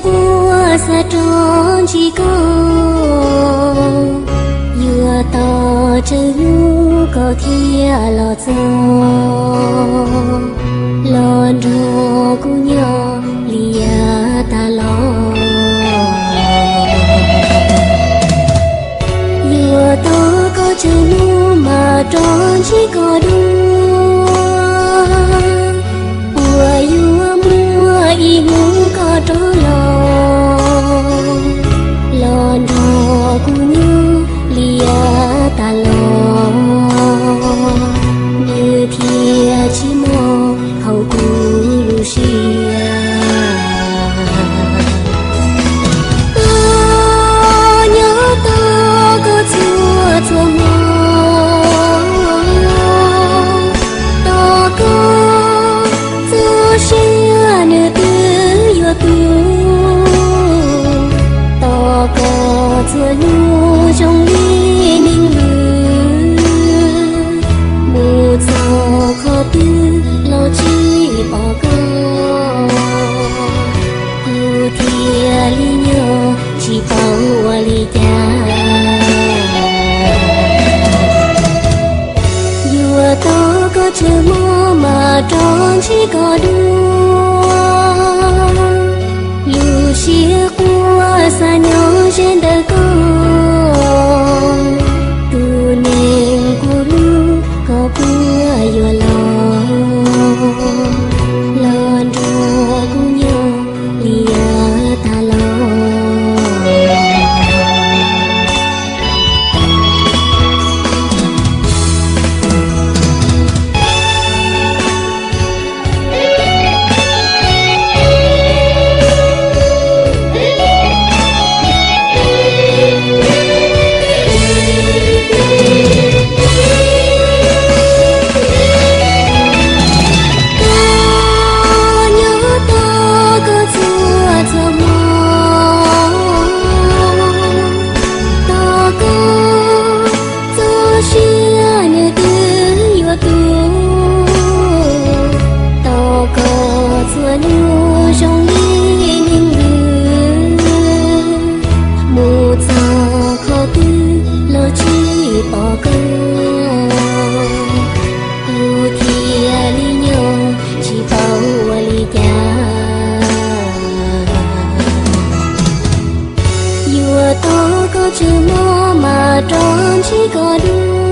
Quaj xav rov ntsib koj, yuav tos tsawg hnub koj thiaj los txog, los nrog kuv nyob li yav tas los. Yuav tos koj tsawg hnub mas rov ntsib koj dua, puas yuav muaj ib hnub koj rov los, los nrog kuv nyob li yav tas los, nws thiaj tsis mob hauv kuv lub siab. Koj nyob tos koj txhua txhua hmo, tos koj txoj sia nws twb yuav tu, tos koj txhua hnub zoo li neeg lwj, mus txog qhov twg los tsis pom koj, kuv thiaj li nyob tsis paub ua li cas. Yuav tos koj tsawg hmo mas rov ntsib koj dua, lub siab quaj xav nyob ze ntawm koj, tus neeg kuv hlub koj puas yuav los, los nrog kuv nyob li yav tas los. Koj nyob tos koj txhua txhua hmo, tos koj txoj sia nws twb yuav tu, tos koj txhua hnub zoo li neeg lwj, mus txog qhov twg los tsis pom koj, kuv thiaj li nyob tsis paub ua li cas. Yuav tos koj tsawg hmo mas rov ntsib koj dua,